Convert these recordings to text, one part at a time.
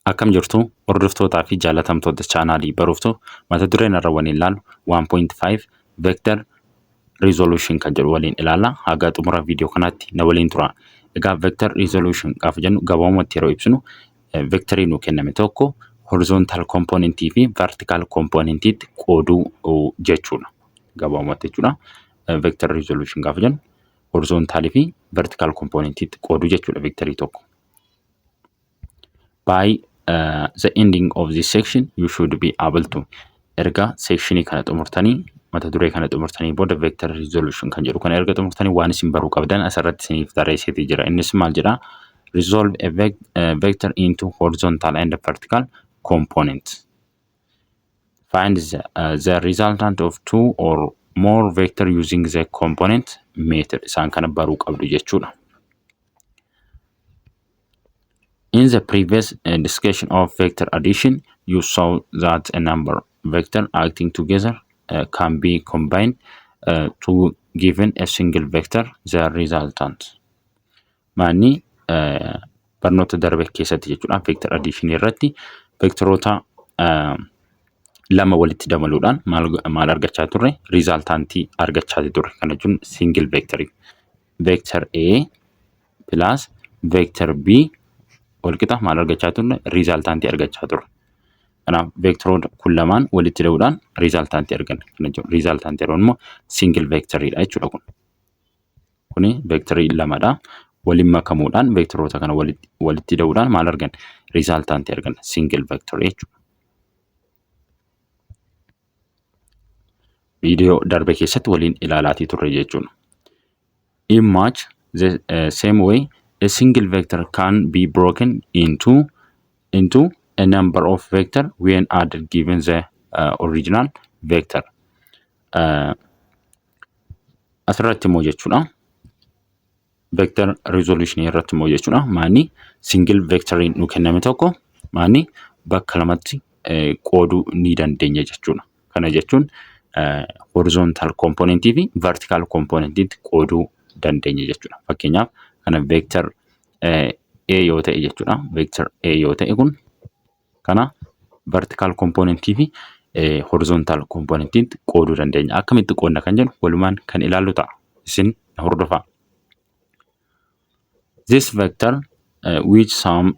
Akkam jirtu hordoftootaa fi jaalatamtoota chaanaalii baruuftuu mata dureen irra waliin ilaallu 1.5 vector resolution kan jedhu waliin ilaalla. Haga xumura viidiyoo kanaatti na waliin tura. Egaa vector resolution gaafa jennu gabaabumatti yeroo ibsinu vectorii nu kenname tokko horizontal componentii fi vertical componentiitti qooduu jechuudha. Gabaabumatti jechuudha. Vector resolution gaafa jennu horizontaalii fi vertical componentiitti qooduu jechuudha vectorii tokko. By the ending of this section you should be able to erga sectionii kana xumurtanii mata duree kana xumurtanii booda vector resolution kan jedhu kana erga xumurtanii waan isin baruu qabdan asirratti isiniif tarreesseetii jira. Innis maal jedhaa? Resolve a vector into horizontal and vertical components. Find the resultant of two or more vector using the component method. Isaan kana baruu qabdu jechuudha. In the previous discussion of vector addition, you saw that a number vector acting together can be combined to given a single vector, the resultant. Maanni barnoota darbe keessatti jechuudha vector addition irratti vectoroota lama walitti dabaluudhaan maal argachaa turre? Resultantii argachaa turre. Kana jechuun single vector. Vector A plus vector B walqixa maal argachaa turre? Resultantii argachaa turre. Kanaaf vectoroota kun lamaan walitti dabaluudhaan resultantii arganna. Kana jechuun resultantii yeroo immoo single vectoridha jechuudha kun. Kuni vectorii lamadha. Waliin makamuudhaan vectoroota kana walitti dabaluudhaan maal arganna? Resultantii arganna. Single vector jechuudha. Viidiyoo darbe keessatti waliin ilaalaatii turre jechuudha. In much the same way a single vector can be broken into a number of vector when added given the original vector. Asirratti immoo jechuudha. Vector resolution irratti immoo jechuudha. Maanni single vectoriin nu kenname tokko maanni bakka lamatti qooduu ni dandeenya jechuudha. Kana jechuun horizontal componentii fi vertical componentiitti qooduu dandeenya jechuudha. Fakkeenyaaf kana vector A yoo ta'e jechuudha. Vector A yoo ta'e kun kana vertical componentii fi horizontal componentiitti qooduu dandeenya. Akkamitti qoodna kan jedhu walumaan kan ilaallu ta'a. Isin hordofaa. This vector which sum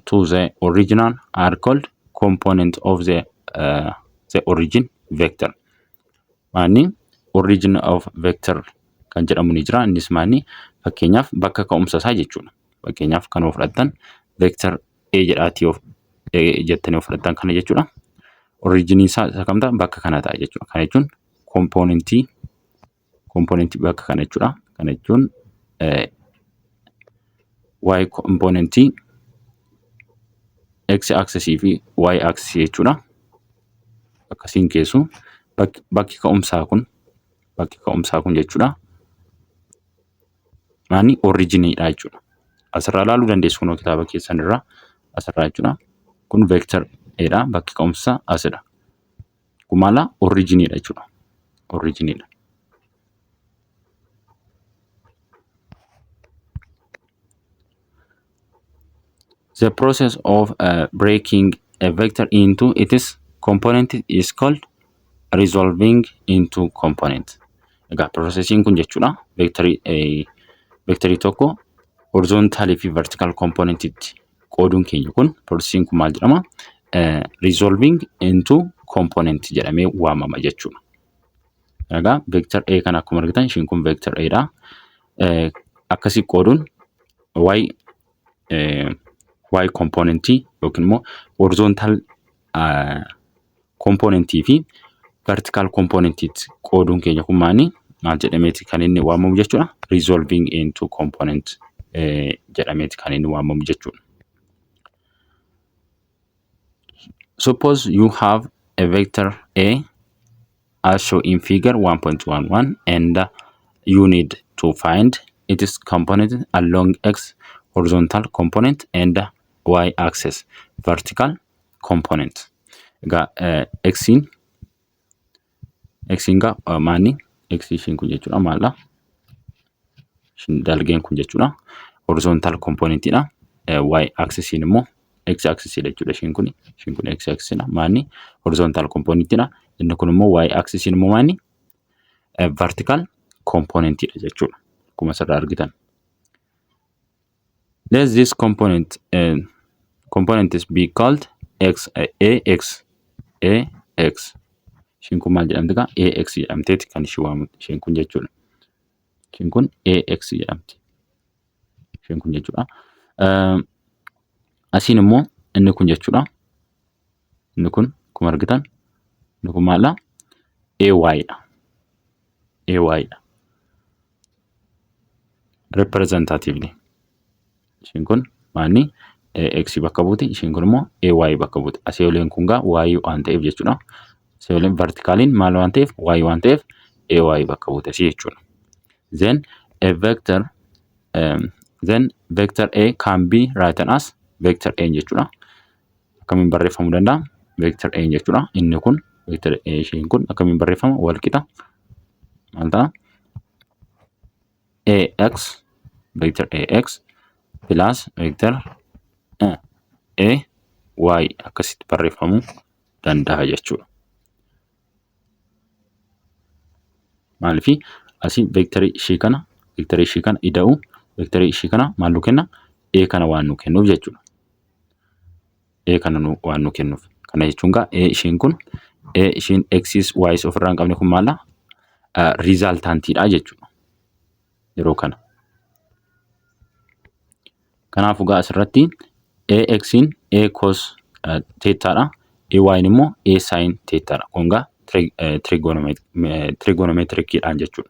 to the original are called component of the origin vector. Maanni origin of vector kan jedhamu ni jira. Innis maanni fakkeenyaaf bakka ka'umsa isaa jechuudha. Fakkeenyaaf kan of fudhattan vector A jedhaatii of jettanii of fudhattan kana jechuudha. Originii isaa isa kam ta'a? Bakka kana ta'a jechuudha. Kana jechuun componentii bakka kana jechuudha. Kana jechuun y componentii x axisii fi y axisii jechuudha. Akkasiin keessu bakki ka'umsaa kun jechuudha. Maanni originiidha jechuudha. Asirraa ilaaluu dandeessu kunoo kitaaba keessan irraa asirraa jechuudha. Kun vector A dha. Bakki ka'umsaa asidha. Kun maala? Originiidha jechuudha. Originiidha. The process of breaking a vector into its component is called resolving into component. Egaa processiin kun jechuudha vectorii tokko horizontaalii fi vertical componentitti qooduun keenya kun processiin kun maal jedhama? Resolving into component jedhamee waamama jechuudha. Egaa vector A kana akkuma argitan ishiin kun vector A dha. Akkasii qooduun y componentii yookiin immoo horizontal componentii fi vertical componentiitti qooduun keenya kun maani maal jedhameeti kan inni waamamu jechuudha. Resolving into component jedhameeti kan inni waamamu jechuudha. Suppose you have a vector A as shown in figure 1.11 and you need to find its component along x horizontal component and y axis vertical component. Egaa xiin gaa maanni x ishiin kun jechuudha maaldha? Ishiin dalgeen kun jechuudha. Horizontal componentidha. Y axisiin immoo X axis dha jechuudha isheen kun. Isheen kun X axis dha. Maanni horizontal component dha. Inni kun immoo Y axis immoo maanni vertical component dha jechuudha. Akkuma asirraa argitan. Let this component be called x ax ax. Isheen kun maal jedhamti gaa? Ax jedhamteeti kan ishee waamamtu isheen kun jechuudha. Isheen kun ax jedhamti. Isheen kun jechuudha. Asiin immoo inni kun jechuudha. Inni kun akkuma argitan inni kun maaldha? AY dha. AY dha. Representatively. Isheen kun maanni X bakka buuti. Isheen kun immoo AY bakka buuti. Asii oleen kun gaa Y waan ta'eef jechuudha. Asii oleen verticaliin maal waan ta'eef? Y waan ta'eef AY bakka buute asii jechuudha. Then vector A can be written as vector A jechuudha. Akkamiin barreeffamuu danda'a? Vector A jechuudha. Inni kun vector A isheen kun akkamiin barreeffama? Wal qixa maal ta'a? AX, vector AX plus vector A Y akkasitti barreeffamuu danda'a jechuudha. Maaliif asii vectorii ishii kana ida'u vectorii ishii kana maal nu kenna? A kana waan nu kennuuf jechuudha. A kana waan nu kennuuf. Kana jechuun gaa A ishiin kun, A ishiin X's Y's ofirraa hin qabne kun maala? Resultantiidha jechuudha. Yeroo kana. Kanaafuu gaa asirratti AX'n A cos thetaadha. AY'n immoo A sin thetaadha. Kun gaa trigonometriciidhaan jechuudha.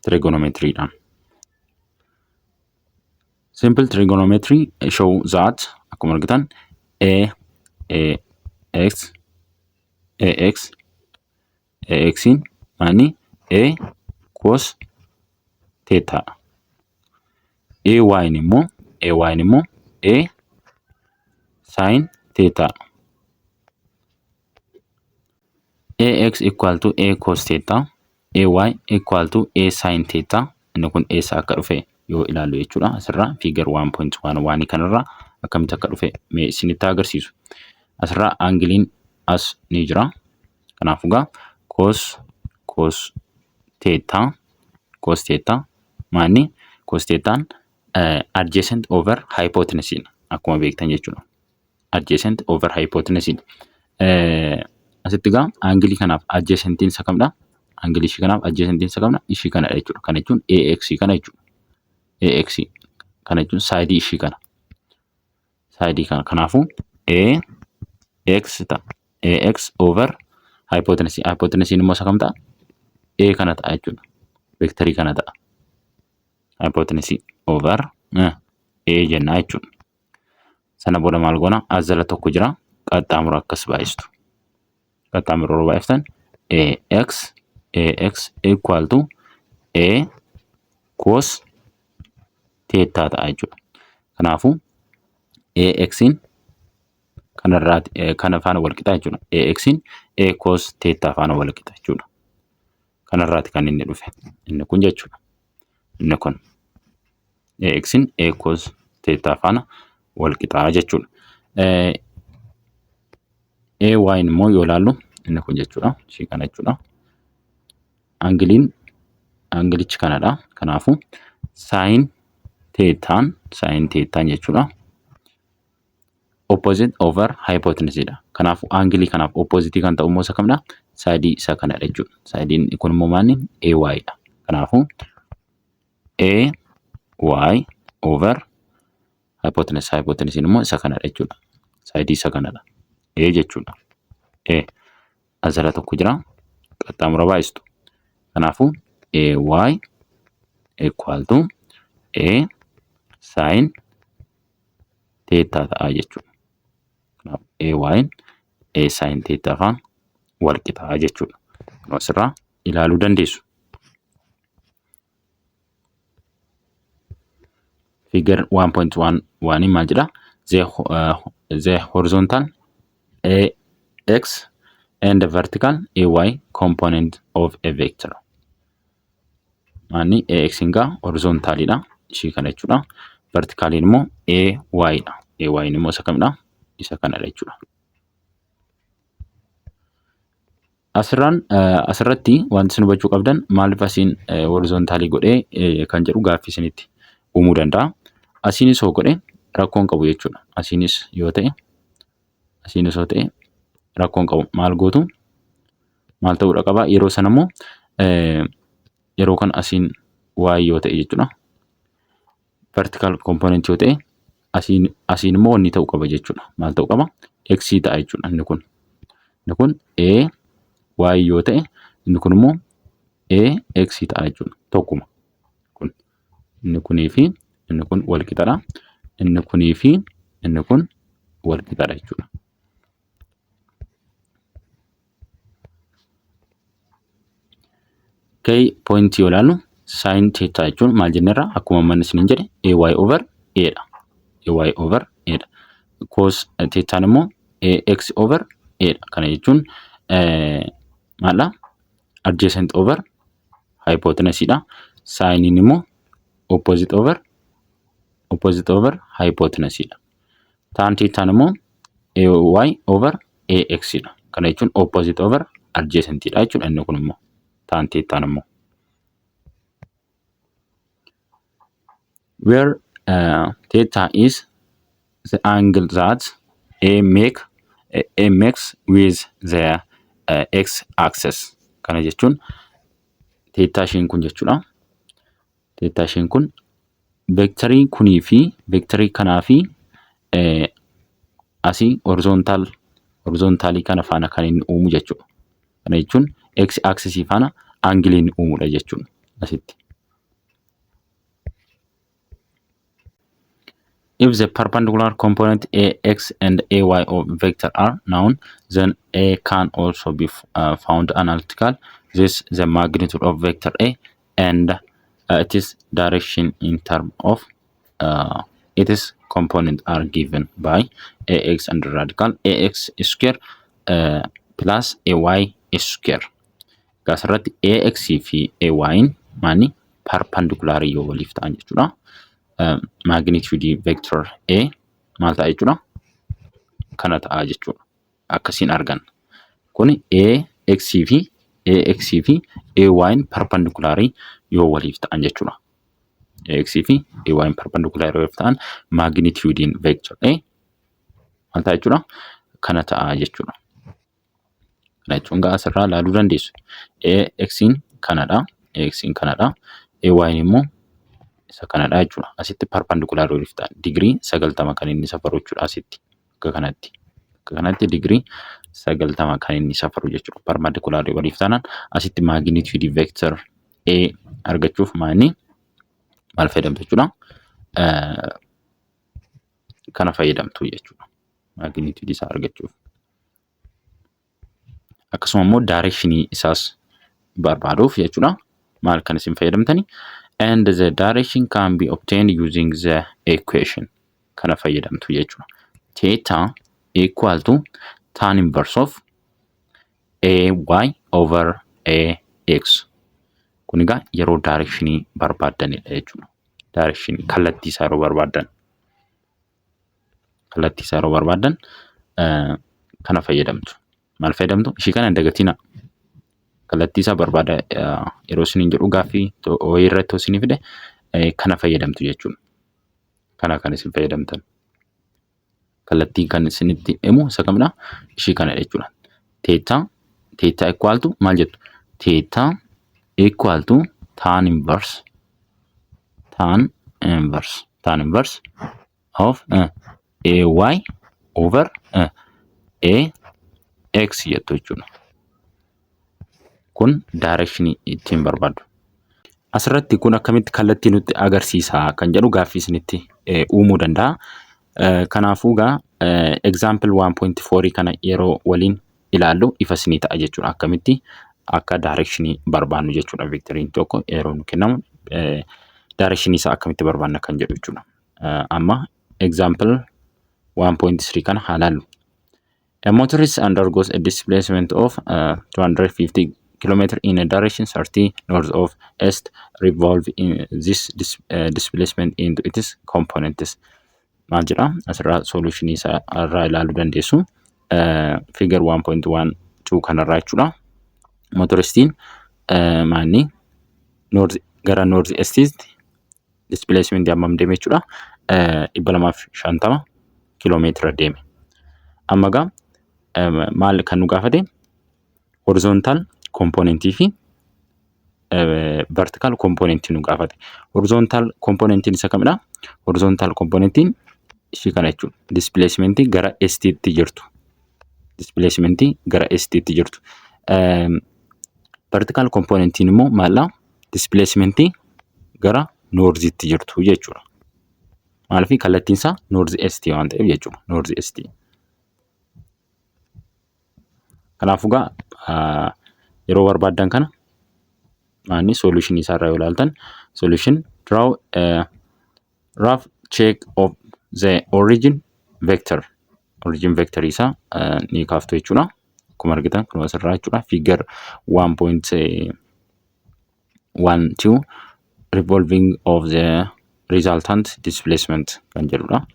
Trigonometriidhaan. Simple trigonometry show that akkuma argitan A A X A X A X'n maani? A cos thetaadha. AY'n immoo A sin thetaadha. AX equal to A cos theta, AY equal to A sin theta. Inni kun eessa akka dhufe yoo ilaallu jechuudha. Asirraa figure 1.11 kanarraa akkamitti akka dhufe mee isinitti agarsiisu. Asirraa angleiin as ni jira. Kanaafuu gaa cos theta maanni? Cos thetaan adjacent over hypotenuse akkuma beektan jechuudha. Adjacent over hypotenuse. Asitti gaa angleii kanaaf adjacentiin isa kamidha? Angleii ishii kanaaf adjacentiin isa kamidha? Ishii kanadha jechuudha. Kana jechuun AX kana jechuudha. AX kana jechuun sideii ishii kana. Sideii kana, kanaafuu AX ta'a. AX over hypotenuse. Hypotenuse immoo isa kam ta'a? A kana ta'a jechuudha. Vectorii kana ta'a. Hypotenuse over A jennaa jechuudha. Sana booda maal goona? As jala tokko jira. Qaxxaamura akkas baay'istu. Qaxxaamura yeroo baay'iftan AX equal to A cos theta ta'a jechuudha. Kanaafuu AX'n kanarraati kana faana wal qixa jechuudha. AX'n A cos theta faana wal qixa jechuudha. Kanarraati kan inni dhufe. Inni kun jechuudha. Inni kun AX'n A cos theta faana wal qixaa jechuudha. AY immoo yoo ilaallu inni kun jechuudha. Ishii kana jechuudha. Angleiin angleichi kanadha. Kanaafuu sin thetaan jechuudha. Opposite over hypotenuse dha. Kanaafuu angleii kanaaf opposite kan ta'u immoo isa kamidha? Sideii isa kanadha jechuudha. Sideiin kun immoo maali? AY dha. Kanaafuu AY over hypotenuse. Hypotenuse immoo isa kanadha jechuudha. Sideii isa kanadha. A jechuudha. A as jala tokko jira. Qaxxaamura baay'istu. Kanaafuu AY equal to A sin theta ta'a jechuudha. Kanaaf AY'n A sin theta faana wal qixaa jechuudha. Kun asirraa ilaaluu dandeessu. Figure 1.1 maal jedha? The horizontal AX and the vertical AY component of a vector. Maanni AX gaa horizontalidha. Ishii kana jechuudha. Verticaliin immoo AY dha. AY immoo isa kamidha? Isa kanadha jechuudha. Asirraan asirratti wanti isin hubachuu qabdan maaliif asiin horizontaalii godhee kan jedhu gaaffii isinitti uumuu danda'a. Asiinis hoo godhe rakkoo hin qabu jechuudha. Asiinis yoo ta'e asiinis yoo ta'e rakkoo hin qabu. Maal gootu? Maal ta'uudha qaba? Yeroo sana immoo yeroo kana asiin y yoo ta'e jechuudha. Vertical component yoo ta'e asiin asiin immoo wanni ta'uu qaba jechuudha. Maal ta'uu qaba? X ta'a jechuudha inni kun. Inni kun A Y yoo ta'e inni kun immoo A X ta'a jechuudha. Tokkuma. Kun inni kunii fi inni kun wal qixadha. Inni kunii fi inni kun wal qixadha jechuudha. Key point yoo ilaallu sin theta jechuun maal jennerra akkuma amman isiniin jedhe ay over a dha. Ay over a dha. Cos thetaan immoo ax over a dha. Kana jechuun maaldha? Adjacent over hypotenuse dha. Siniin immoo opposite over opposite over hypotenuse dha. Tan thetaan immoo ay over ax dha. Kana jechuun opposite over adjacent dha jechuudha inni kun immoo tan thetaan immoo. Where theta is the angle that A makes with the x axis. Kana jechuun theta isheen kun jechuudha. Theta isheen kun veektarii kunii fi veektarii kanaa fi asii horizontaal horizontaalii kana faana kan inni uumu jechuudha. Kana jechuun x axisii faana aangilii inni uumudha jechuudha asitti. If the perpendicular component ax and ay of vector are known, then a can also be found analytical. This the magnitude of vector A and its direction in term of its component are given by ax and radical ax square plus ay square. Egaa asirratti ax fi ay'n maani perpendicular yoo waliif ta'an jechuudha. Magnitude vector A maal ta'a jechuudha? Kana ta'a jechuudha. Akkasiin arganna. Kuni AX fi AX fi AY'n perpendikulaarii yoo waliif ta'an jechuudha. AX fi AY'n perpendikulaarii waliif ta'an magnituudiin vector A maal ta'a jechuudha? Kana ta'a jechuudha. Kana jechuun gaa asirraa ilaaluu dandeessu. AX'n kanadha. AX'n kanadha. AY'n immoo isa kanadha jechuudha. Asitti perpendikulaarii waliif ta'an digirii 90 kan inni safaru jechuudha asitti. Akka kanatti. Akka kanatti digirii 90 kan inni safaru jechuudha. Perpendikulaarii waliif taanaan asitti magnitude vector A argachuuf maal maal fayyadamtu jechuudha. Kana fayyadamtu jechuudha. Magnitude isaa argachuuf. Akkasuma immoo directionii isaas barbaaduuf jechuudha. Maal kan isin fayyadamtani? And the direction can be obtained using the equation. Kana fayyadamtu jechuudha. Theta equal to tan inverse of ay over ax. Kun egaa yeroo directionii barbaaddanidha jechuudha. Directionii kallattii isaa yeroo barbaaddan. Kallattii isaa yeroo barbaaddan kana fayyadamtu. Maal fayyadamtu? Ishii kana hin dagatinaa. Kallattii isaa barbaada yeroo isiniin jedhu gaaffii wayii irratti yoo isinii fide kana fayyadamtu jechuudha. Kana kan isin fayyadamtan. Kallattiin kan isinitti himu isa kamidha? Ishii kana jechuudha. Theta theta equal to maal jettu? Theta equal to tan inverse tan inverse tan inverse of ay over ax jettu jechuudha. Kun directionii ittiin barbaaddu. Asirratti kun akkamitti kallattii nutti agarsiisa kan jedhu gaaffii isinitti uumuu danda'a. Kanaafuu egaa example 1.4 kana yeroo waliin ilaallu ifa isinii ta'a jechuudha. Akkamitti akka directionii barbaannu jechuudha. Vectoriin tokko yeroo nu kennamu directionii isaa akkamitti barbaanna kan jedhu jechuudha. Amma example 1.3 kana haa ilaallu. A motorist undergoes a displacement of 250 km in a direction 30 north of east. Revolve in this displacement into its components. Maal jedha? Asirraa solutionii isaa irraa ilaaluu dandeessu. Figure 1.12 kanarraa jechuudha. Motoristiin maanni gara north eastiitti displacement hammam deeme jechuudha? 250 kiiloomeetira deeme. Amma egaa maal kan nu gaafate? Horizontal componentii fi vertical componentii nu gaafate. Horizontal componentiin isa kamidha? Horizontal componentiin ishii kana jechuudha. Displacementii gara eastiitti jirtu. Displacementii gara eastiitti jirtu. Vertical componentiin immoo maaldha? Displacementii gara northiitti jirtu jechuudha. Maaliif? Kallattiin isaa north east waan ta'eef jechuudha. North east. Kanaafuu egaa yeroo barbaaddan kana maanni solution isaa irraa yoo ilaaltan, solution: draw a rough check of the origin vector. Origin vector isaa ni kaaftu jechuudha. Akkuma argitan kun asirraa jechuudha. Figure 1.12, revolving of the resultant displacement kan jedhudha.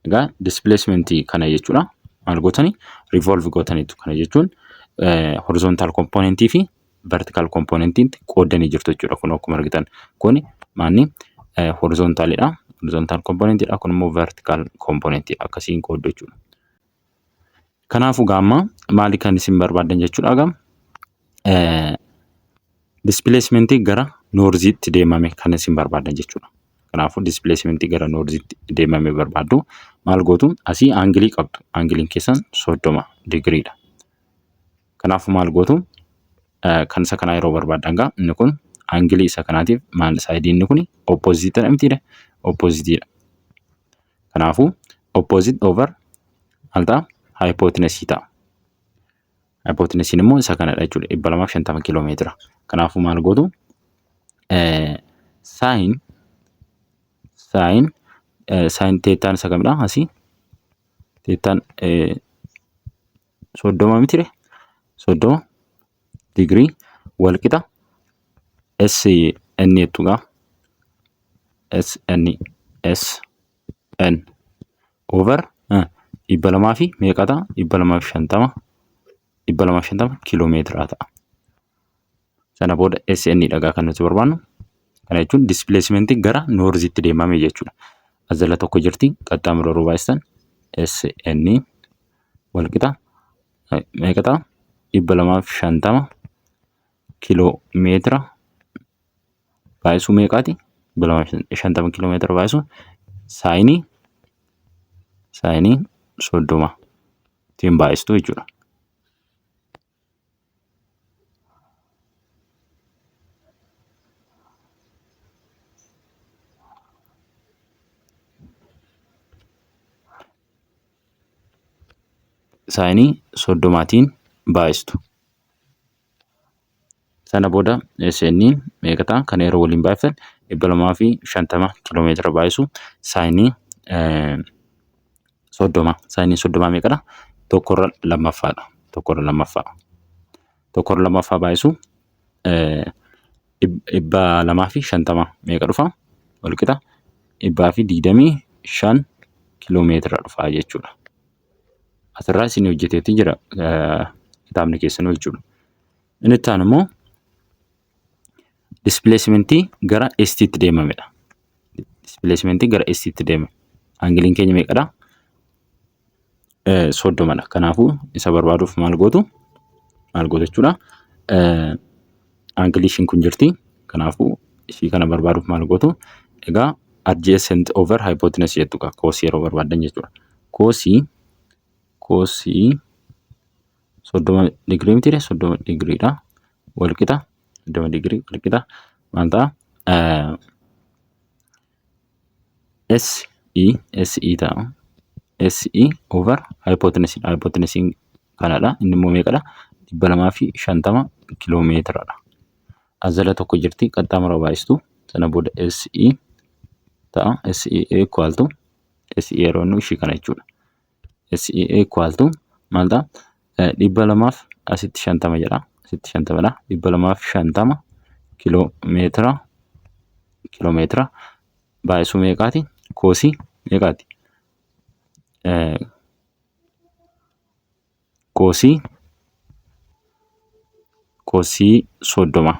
Egaa displacement kana jechuudha. Maal gootanii? Revolve gootaniitu. Kana jechuun horizontal componentii fi vertical componentiitti qooddanii jirtu jechuudha. Kun akkuma argitan kun maanni horizontalidha. Horizontal componentidha. Kun immoo vertical componentidha. Akkasiin qooddu jechuudha. Kanaafuu gaamma maali kan isin barbaaddan jechuudha gam displacementii gara northiitti deemame kan isin barbaaddan jechuudha. Kanaafuu displacementii gara northiitti deemame barbaaddu. Maal gootu? Asii angleii qabdu. Angleiin keessan 30 digiriidha. Kanaafuu maal gootu? Kan isa kanaa yeroo barbaaddan gaa inni kun angleii isa kanaatiif maal sideiin inni kun oppositeiidha mitiidha? Oppositeiidha. Kanaafuu opposite over maal ta'a? Hypotenuseii ta'a. Hypotenuseiin immoo isa kanadha jechuudha. 250 kiiloomeetira. Kanaafuu maal gootu? Sine thetaan isa kamidha? Asii thetaan 30 mitire? 30 digirii walqixa S N jettu gaa S N S N over dhibba lamaa fi meeqa ta'a? 250, 250 kiiloomeetira ta'a. Sana booda SN dhagaa kan nuti barbaannu. Kana jechuun displacementii gara northiitti deemame jechuudha. As jala tokko jirti, qaxxaamura yeroo baay'isan SN walqixa meeqa ta'a? 250 kiiloomeetira baay'isuu meeqaati? 250 kiiloomeetira baay'isuu sineii 30 ittiin baay'istu jechuudha. Sineii 30tiin baay'istu. Sana booda SN meeqa ta'a? Kana yeroo waliin baay'iftan 250 kiiloomeetira baay'isu sineii 30. Sineiin 30 meeqadha? Tokkorra lammaffaadha. Tokkorra lammaffaa. Tokkorra lammaffaa baay'isu 250 meeqa dhufa? Walqixa 125 kiiloomeetira dhufa jechuudha. Asirraa isin hojjeteetii jira kitaabni keessanuu jechuudha. Inni itti aanu immoo displacementii gara eastiitti deemamedha. Displacementii gara eastiitti deemame. Angleiin keenya meeqadha? 30dha. Kanaafuu isa barbaaduuf maal gootu? Maal gootu jechuudha? Angleii ishiin kun jirti. Kanaafuu ishii kana barbaaduuf maal gootu? Egaa adjacent over hypotenuse jettu cosii yeroo barbaaddan jechuudha. Cosii 30 digirii mitiire? 30 digiriidha. Walqixa 30 digirii walqixa maal ta'a? S E S E ta'a. S E over hypotenuse. Hypotenuse kanadha. Inni immoo meeqadha? 250 kiiloomeetiradha. As jala tokko jirti, qaxxaamura baay'istu. Sana booda S E ta'a. S E equal to S E yeroo inni ishii kana jechuudha. S E equal to maal ta'a? Dhibba lamaaf asitti shantama jedha. Asitti shantamadha. 250 kiiloomeetira baay'isuu meeqaati? Koosii meeqaati? Koosii 30.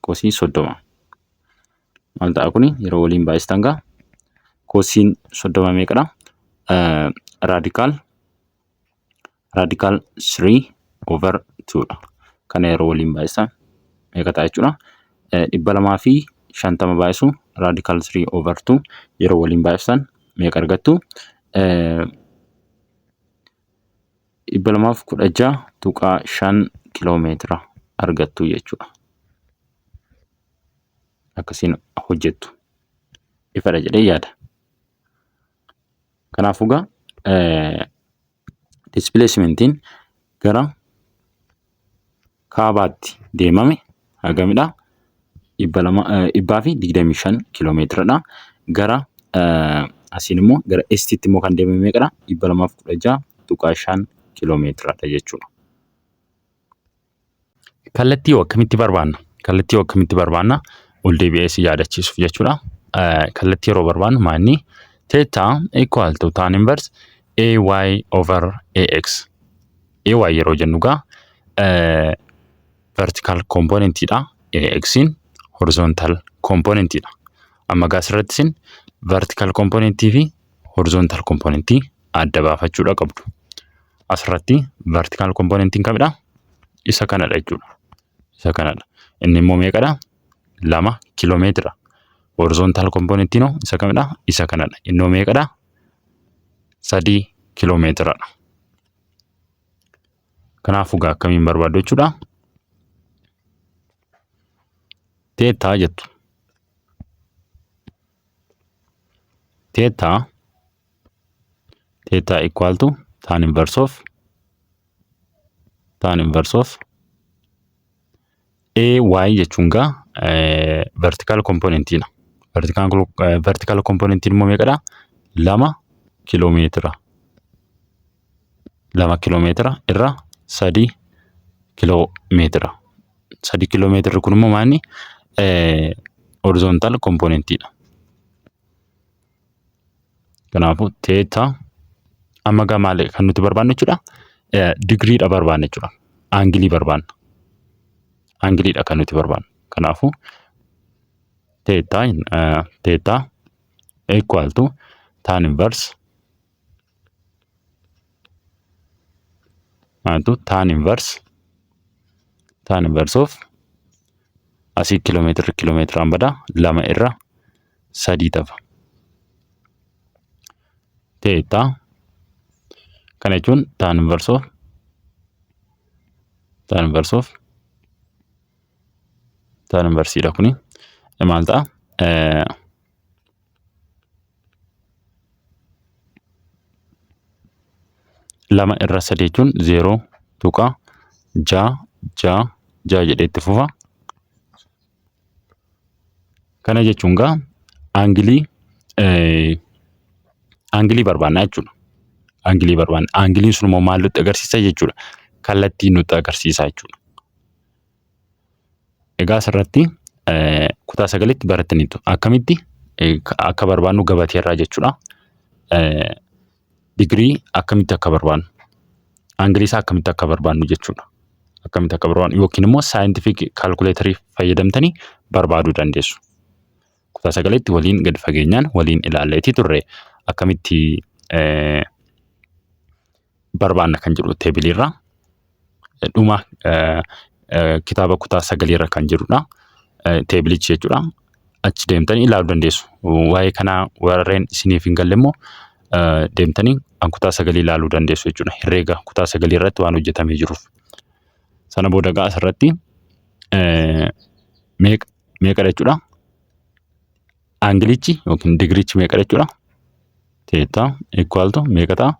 Koosii 30. Maal ta'a kuni yeroo waliin baay'istan gaa koosiin 30 meeqadha? Radical 3 over 2 dha. Kana yeroo waliin baay'istan meeqa ta'a jechuudha? 250 baay'isu radical 3 over 2 yeroo waliin baay'istan meeqa argattu? 216.5 kiiloomeetira argattu jechuudha. Akkasiin hojjettu. Ifadha jedhee yaada. Kanaafuu egaa displacementiin gara kaabaatti deemame hagamidha? 225 kiiloomeetiradha. Gara asiin immoo gara eastiitti immoo kan deemame meeqadha? 216.5 kiiloomeetiradha jechuudha. Kallattii hoo akkamitti barbaanna? Kallattii hoo akkamitti barbaanna? Ol deebi'ee si yaadachiisuuf jechuudha. Kallattii yeroo barbaannu maanni theta equal to tan inverse AY over AX. AY yeroo jennu gaa vertical componentidha. AX'n horizontal componentidha. Amma gaa asirratti isin vertical componentii fi horizontal componentii adda baafachuudha qabdu. Asirratti vertical componentiin kamidha? Isa kanadha jechuudha. Isa kanadha. Inni immoo meeqadha? 2 kiiloomeetira. Horizontal componentiin hoo isa kamidha? Isa kanadha. Innoo meeqadha? 3 kiiloomeetiradha. Kanaafuu gaa akkamiin barbaaddu jechuudha? Theta jettu. Theta equal to tan inverse of AY jechuun gaa vertical componentidha. Vertical componentiin immoo meeqadha? 2 kiiloomeetira. 2 kiiloomeetira irra 3 kiiloomeetira. 3 kiiloomeetirri kun immoo maanni horizontal componentidha. Kanaafuu theta amma gaa maali kan nuti barbaannu jechuudha? Digiriidha barbaanna jechuudha. Aangilii barbaanna. Aangiliidha kan nuti barbaannu. Kanaafuu theta equal to tan inverse maaltu tan inverse of asii kiiloomeetirri kiiloomeetiraan badaa 2 irra 3 ta'a. Theta kana jechuun tan inverse of tan inversiidha kuni maal ta'a? 2 irra 3 jechuun 0.666 jedhee itti fufa. Kana jechuun gaa aangilii barbaanna jechuudha. Aangilii barbaanna. Aangiliin sun immoo maal nutti agarsiisa jechuudha? Kallattii nutti agarsiisa jechuudha. Egaa asirratti kutaa sagalitti barattaniitu. Akkamitti akka barbaannu gabatee irraa jechuudha. Digirii akkamitti akka barbaannu, aangilii isaa akkamitti akka barbaannu jechuudha. Akkamitti akka barbaannu yookiin immoo scientific calculatorii fayyadamtanii barbaaduu dandeessu. Kutaa sagalitti waliin gadi fageenyaan waliin ilaalleetii turre akkamitti barbaanna kan jedhu teebiliirra dhuma kitaaba kutaa sagaliirra kan jirudha. Teebilichi jechuudha. Achi deemtanii ilaaluu dandeessu. Waa'ee kanaa warreen isiniif hin galle immoo deemtanii kutaa sagalii ilaaluu dandeessu jechuudha. Herreega kutaa sagalii irratti waan hojjetamee jiruuf. Sana booda egaa asirratti meeqa meeqadha jechuudha? Aangilichi yookiin digirichi meeqadha jechuudha? Theta equal to meeqa ta'a?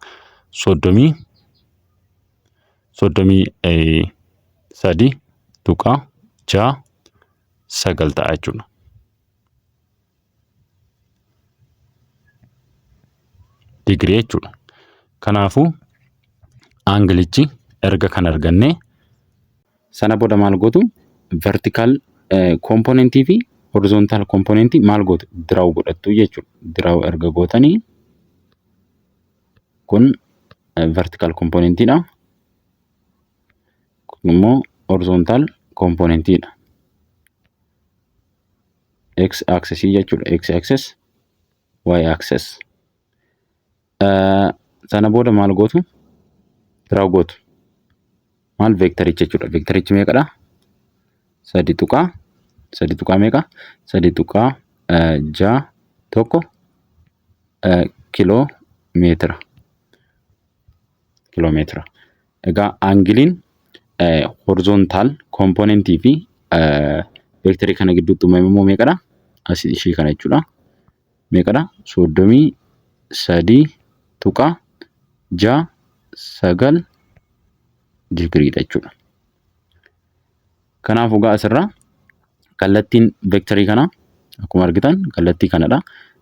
33.69 ta'a jechuudha. Digirii jechuudha. Kanaafuu aangilichi erga kan argannee sana booda maal gootu? Vertical componentii fi Horizontal componentii maal gootu? Draw godhattu jechuudha. Draw erga gootanii, kun vertical componentiidha. Kun immoo horizontal componentiidha. X axis jechuudha. X axis, Y axis. Sana booda maal gootu? Draw gootu. Maal? Vectoricha jechuudha. Vectorichi meeqadha? 3.3 tuqaa meeqa? 3.61 kiloo meetira. Kiloo meetira. Egaa angleiin horizontal componentii fi vectorii kana gidduutti uumame immoo meeqadha? Asii ishii kana jechuudha. Meeqadha? 33.69 digiriidha jechuudha. Kanaafuu egaa asirraa kallattiin vectorii kanaa akkuma argitan kallattii kanadha.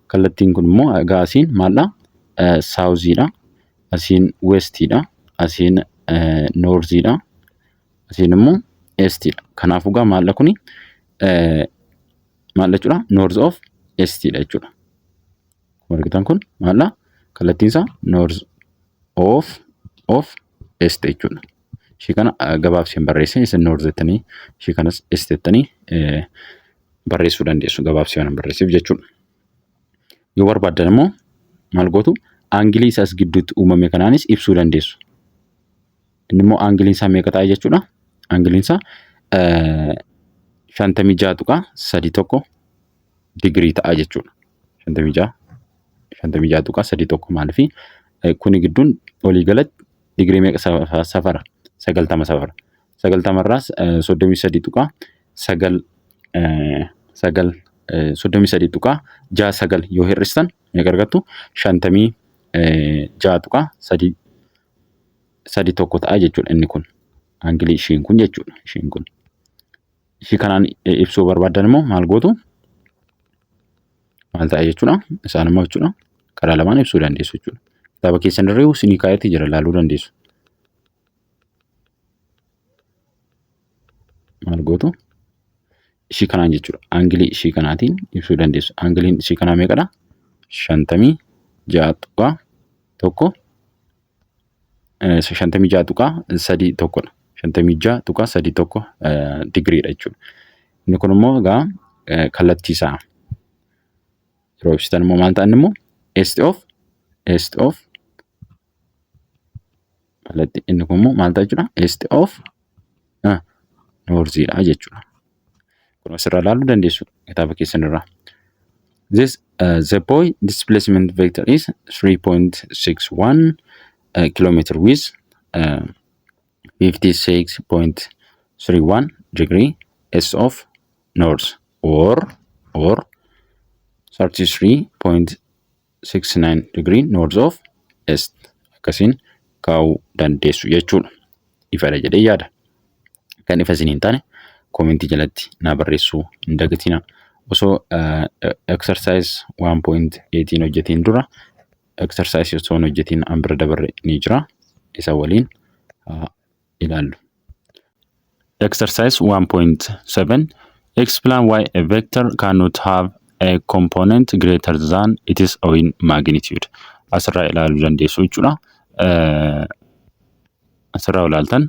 Kallattiin kun immoo egaa asiin maaldha? Southiidha. Asiin westiidha. Asiin northiidha. Asiin immoo eastiidha. Kanaafuu egaa maaldha kuni? Maal jechuudha? North of eastiidha jechuudha. Akkuma argitan kun maaldha? Kallattiin isaa north of east jechuudha. Ishii kana gabaabseen barreesse, isin north jettanii, ishii kanas east jettanii barreessuu dandeessu, gabaabsee waan barreesseef jechuudha. Yoo barbaaddan immoo maal gootu? Angleii isaas gidduutti uumame kanaanis ibsuu dandeessu. Inni immoo angleiin isaa meeqa ta'a jechuudha? Angleiin isaa 56.31 digirii ta'a jechuudha. 56.31. Maaliifi kuni gidduun walii galatti digirii meeqa safara? 90 safara. 90rraas 33.99, 33.69 yoo hir'istan meeqa argattu? 56.31 ta'a jechuudha inni kun. Angleii ishiin kun jechuudha. Ishiin kun. Ishii kanaan ibsuu barbaaddan immoo maal gootu? Maal ta'a jechuudha? Isaan immoo jechuudha. Karaa lamaan ibsuu dandeessu jechuudha. Kitaaba keessan irra isinii kaa'eetii jira, ilaaluu dandeessu. Maal gootu? Ishii kanaan jechuudha. Angleii ishii kanaatiin ibsuu dandeessu. Angleiin ishii kanaa meeqadha? 56.1, 56.31dha. 56.31 digiriidha jechuudha. Inni kun immoo egaa kallattii isaa yeroo ibsitan immoo maal ta'an immoo? East of kallattii. Inni kun immoo maal ta'a jechuudha? East of northiidha jechuudha. Kun asirraa ilaaluu dandeessu kitaaba keessan irraa. This the boy displacement vector is 3.61 kilometer with 56.31 degree east of north or 33.69 degree north of east, akkasiin kaa'uu dandeessu jechuudha. Ifadha jedhee yaada. Kan ifa isin hin taane commentii jalatti naa barreessuu hin dagatinaa. Osoo exercise 1.18 hojjetiin dura exercise osoo hin hojjetiin an bira dabarre ni jira. Isa waliin haa ilaallu. Exercise 1.7. Explain why a vector cannot have a component greater than its own magnitude. Asirraa ilaaluu dandeessu jechuudha. Asirraa ilaaltan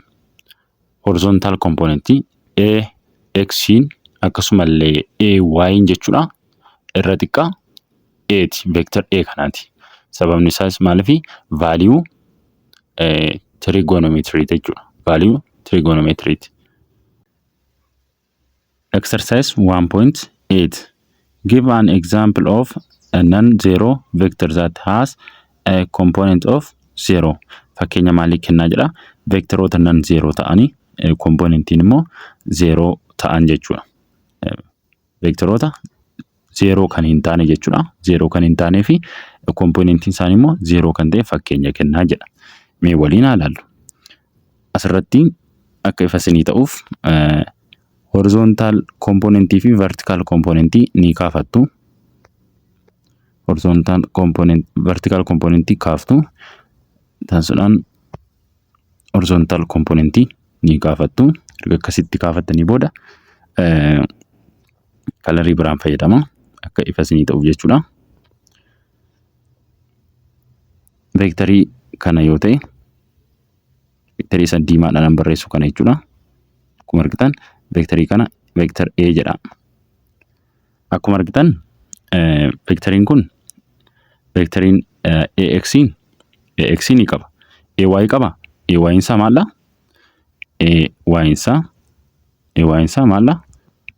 horizontal componentii A X'n akkasumallee AY'n jechuudha irra xiqqaa A'ti, vector A kanaati. Sababni isaas maaliifi? Value trigonometry jechuudha. Value trigonometry. Exercise 1.8. Give an example of a non-zero vector that has a component of zero. Fakkeenya maalii kennaa jedha? Vectoroota non-zero ta'anii componentiin immoo zero ta'an jechuudha. Vectoroota zero kan hin taane jechuudha. Zero kan hin taanee fi componentiin isaanii immoo zero kan ta'e fakkeenya kennaa jedha. Mee waliin haa ilaallu. Asirratti akka ifa isinii ta'uuf horizontal componentii fi vertical componentii ni kaafattu. Horizontal component, vertical componentii kaaftu. Taasisuudhaan horizontal componentii ni kaafattu. Erga akkasitti kaafattanii booda Kalarii biraan fayyadama akka ifa isinii ta'uuf jechuudha. Veektarii kana yoo ta'e, veektarii isa diimaadhaan barreessu kana jechuudha. Akkuma argitan veektarii kana vector A jedha. Akkuma argitan veektariin kun veektariin AX AX ni qaba. AY qaba. AY isaa maalla? AY isaa AY isaa maalla?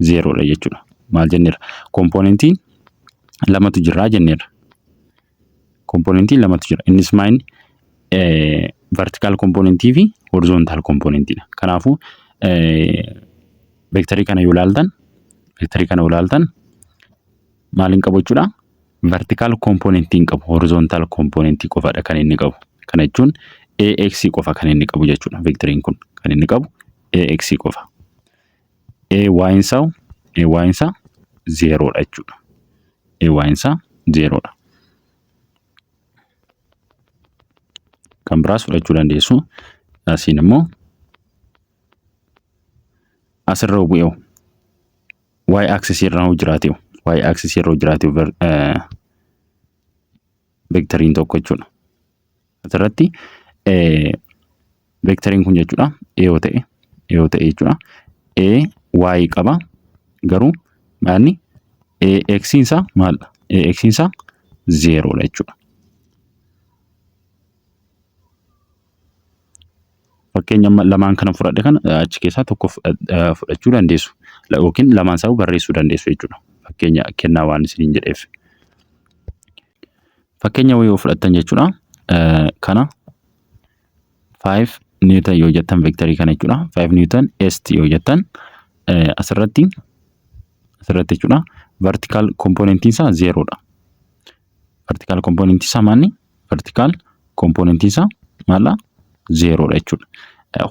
Zeeroodha jechuudha. Maal jenneerra? Kompoonentiin lamatu jira jenneerra. Kompoonentiin lamatu jira. Innis maa inni vertical kompoonentii fi horizontal kompoonentiidha. Kanaafuu veektarii kana yoo ilaaltan, veektarii kana yoo ilaaltan maal hin qabu jechuudha? Vertical kompoonentii hin qabu. Horizontal kompoonentii qofadha kan inni qabu. Kana jechuun AX qofa kan inni qabu jechuudha. Veektariin kun kan inni qabu AX qofa. AY isaa AY isaa zeeroodha jechuudha. AY isaa zeeroodha. Kan biraas fudhachuu dandeessu. Asiin immoo asirra bu'ee y axis irra hoo jiraate, y axis irra hoo jiraate veektariin tokko jechuudha. Asirratti veektariin kun jechuudha A yoo ta'e, A yoo ta'e jechuudha. A y qaba, garuu maalni AX isaa maal? AX isaa zeeroodha jechuudha. Fakkeenya amma lamaan kana fudhadhe kana achi keessaa tokko fudhachuu dandeessu yookiin lamaan isaa barreessuu dandeessu jechuudha. Fakkeenya kennaa waan isiniin jedheef. Fakkeenya wayii yoo fudhattan jechuudha. Kana 5 newton yoo jettan, veektarii kana jechuudha. 5 newton est yoo jettan, asirratti jechuudha. Vertical componentiin isaa zeeroodha. Vertical componentiin isaa maalni? Vertical componentiin isaa maala? Zeeroodha jechuudha.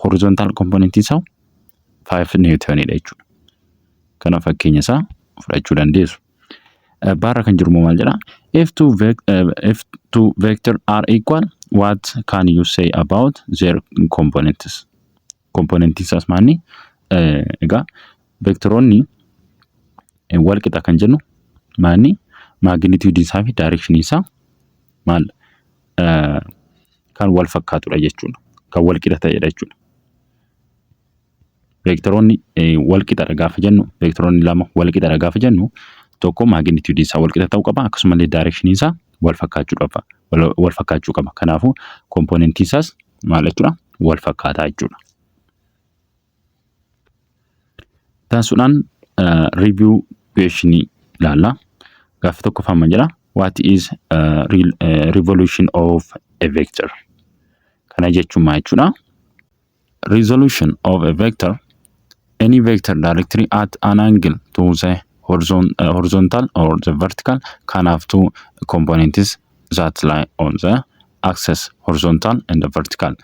Horizontal componentiin isaa 5 newtonidha jechuudha. Kana fakkeenya isaa fudhachuu dandeessu. Baarra kan jiru immoo maal jedha? If two vector are equal, what can you say about their components? Componentiin isaas maalni? Egaa veektoroonni wal qixa kan jennu maalni? Magnitude isaa fi direction isaa maal kan wal fakkaatudha jechuudha. Kan wal qixa ta'edha jechuudha. Veektoroonni wal qixadha gaafa jennu, veektoroonni lama wal qixadha gaafa jennu, tokko magnitude isaa wal qixa ta'uu qaba, akkasumallee direction isaa wal fakkaachuu qaba. Wal fakkaachuu qaba. Kanaafuu kompoonentiin isaas maal jechuudha? Wal fakkaataa jechuudha. Taasisuudhaan review question ilaalla. Gaaffii tokkoffaan maal jedha? What is revolution of a vector? Kana jechuun maal jechuudha? Resolution of a vector: any vector directly at an angle to the horizontal or the vertical can have two components that lie on the axis, horizontal and the vertical.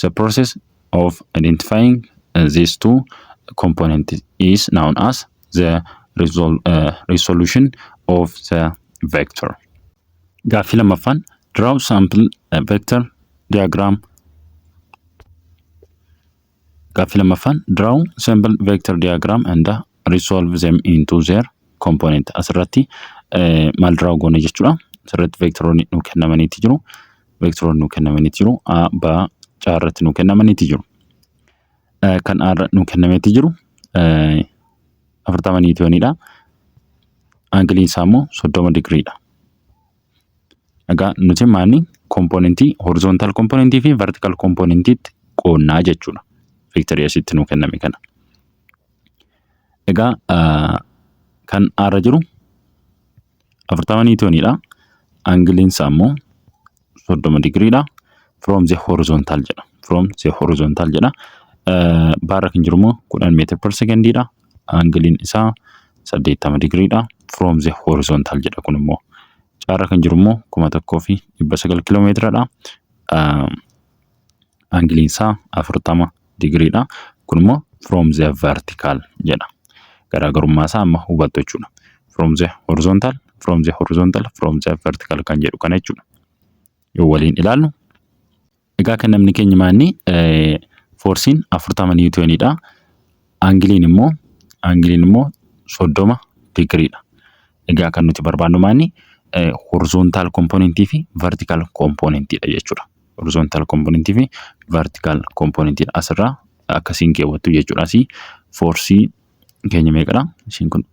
The process of identifying these two components is known as the resolution of the vector. Gaaffii lammaffaan: draw sample vector diagram. Gaaffii lammaffaan: draw simple vector diagram and resolve them into their component. Asirratti maal draw goone jechuudha? Asirratti veektoroonni nu kennamaniiti jiru. Veektoroonni nu kennamaniiti jiru. A, B, C irratti nu kennamaniiti jiru. Kan A irra nu kennameeti jiru 40 niwutooniidha. Aangiliin isaa immoo 30 digiriidha. Egaa nuti maanni kompoonentii horizontal kompoonentii fi vertical kompoonentiitti qoonnaa jechuudha. Veektarii asitti nu kenname kana. Egaa kan A irra jiru 40 niwutooniidha. Aangiliin isaa immoo 30 digiriidha. From the horizontal jedha. From the horizontal jedha. B irra kan jiru immoo 10 meter per secondiidha. Aangiliin isaa 80 digiriidha. From the horizontal jedha kun immoo. C irra kan jiru immoo 1900 kiiloomeetiradha. Aangiliin isaa 40 digiriidha. Kun immoo from the vertical jedha. Garaagarummaa isaa amma hubattu jechuudha. From the horizontal, from the horizontal, from the vertical kan jedhu kana jechuudha. Yoo waliin ilaallu. Egaa kan namni keenya maanni foorsiin 40 niwutooniidha. Aangiliin immoo 30 digiriidha. Egaa kan nuti barbaannu maanni horizontal componentii fi vertical componentiidha jechuudha. Horizontal componentii fi vertical componentiidha. Asirraa akkasiin keewwattu jechuudha. Asii forceii keenya meeqadha? Ishiin kun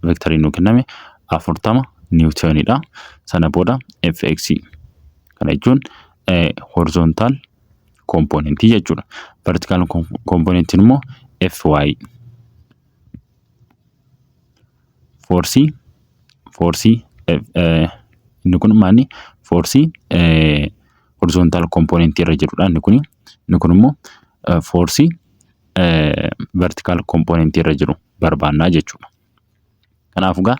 vectorii nuu kenname 40 newtonidha. Sana booda fx kana jechuun horizontal componentii jechuudha. Vertical componentiin immoo fy. Forceii inni kun maali? Forceii horizontal componentii irra jirudha inni kuni. Inni kun immoo forceii vertical componentii irra jiru barbaannaa jechuudha. Kanaafuu egaa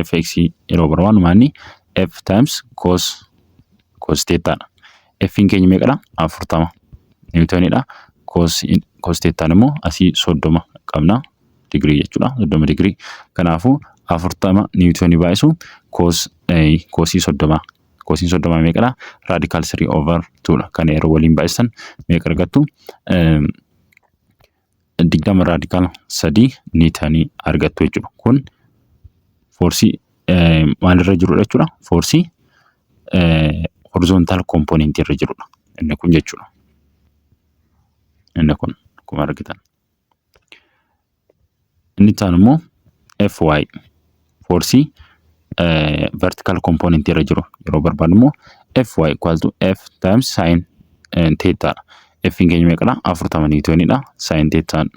fx yeroo barbaannu maali? F times cos thetaadha. F'n keenya meeqadha? 40 newtonidha. Cos thetaan immoo asii 30 qabna digirii jechuudha. 30 digirii. Kanaafuu 40 newtonii baay'isu cosii 30. Cosiin 30 meeqadha? Radical 3 over 2dha. Kana yeroo waliin baay'isan meeqa argattu? 20 radical 3 newtonii argattu jechuudha. Kun forceii maalirra jirudha jechuudha? Forceii horizontal componentii irra jirudha. Inni kun jechuudha. Inni kun akkuma argitan. Inni itti aanu immoo FY forceii vertical componentii irra jiru yeroo barbaadnu immoo FY equal to F times sin theta dha. F keenya meeqadha? 40 newtonidha. Sin thetaan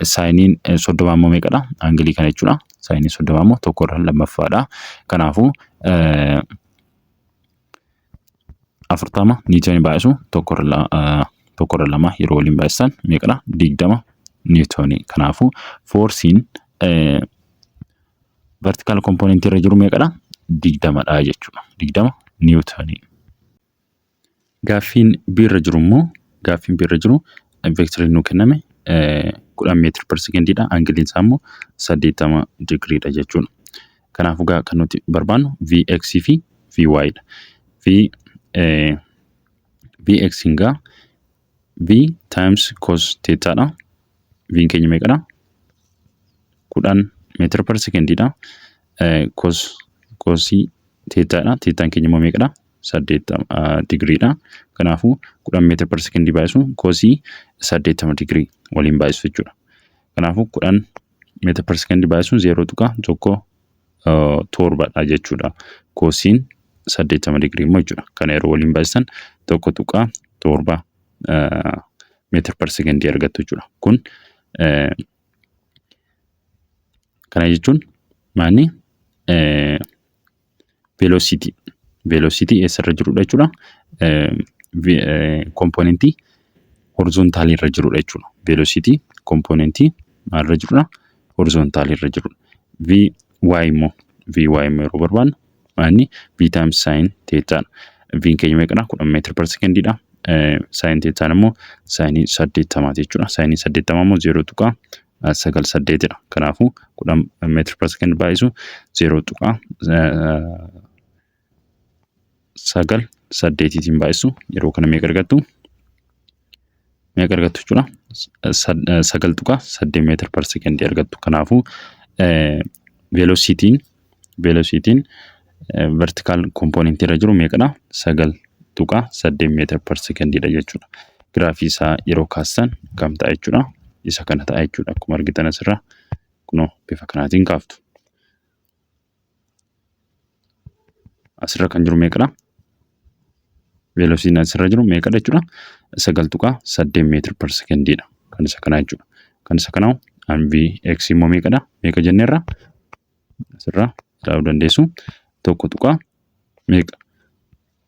sineiin 30 immoo meeqadha? Angleii kana jechuudha. Sineiin 30 immoo tokko irra lammaffaadha. Kanaafuu 40 newtonii baay'isu tokko irra lama yeroo waliin baay'isan meeqadha? 20 newtonii. Kanaafuu forceiin vertical componentii irra jiru meeqadha? 20dha jechuudha. 20 newtonii. Gaaffiin B irra jiru immoo, gaaffiin B irra jiru vectoriin nuu kenname 10 meter per secondiidha. Angleiin isaa immoo 80 digiriidha jechuudha. Kanaafuu gaa kan nuti barbaannu Vx fi Vy dha. Vx gaa V times cos theta dha. V'n keenya meeqadha? 10 meter per secondiidha. Cosii thetaadha. Thetaan keenya immoo meeqadha? 80 digiriidha. Kanaafuu 10 meter per secondii baay'isu cosii 80 digirii waliin baay'isu jechuudha. Kanaafuu 10 meter per secondii baay'isuun 0.17dha jechuudha. Cosiin 80 digirii immoo jechuudha. Kana yeroo waliin baay'isan 1.7 meter per secondii argattu jechuudha. Kun kana jechuun maali? Velocity. Velocity eessarra jirudha jechuudha? Componentii horizontalii irra jirudha jechuudha. Velocity componentii maalirra jirudha? Horizontalii irra jirudha. Vy immoo, Vy immoo yeroo barbaannu maali? V times sin theta dha. V'n keenya meeqadha? 10 meter per secondiidha. Sin thetaan immoo sineii 80ti jechuudha. Sineii 80 immoo 0.98dha. Kanaafuu 10 meter per second baay'isu 0.98tiin baay'isu yeroo kana meeqa argattu? Meeqa argattu jechuudha? 9.8 meter per secondii argattu. Kanaafuu velocityiin vertical componentii irra jiru meeqadha? 9.8 meter per secondiidha jechuudha. Giraafii isaa yeroo kaastan kam ta'a jechuudha? Isa kana ta'a jechuudha. Akkuma argitan asirraa kunoo bifa kanaatiin kaaftu. Asirra kan jiru meeqadha? Velocityiin asirra jiru meeqadha jechuudha? 9.8 meter per secondiidha. Kan isa kanaa jechuudha. Kan isa kanaa Vx immoo meeqadha? Meeqa jenneerra? Asirraa ilaaluu dandeessu. Tokko tuqaa meeqa?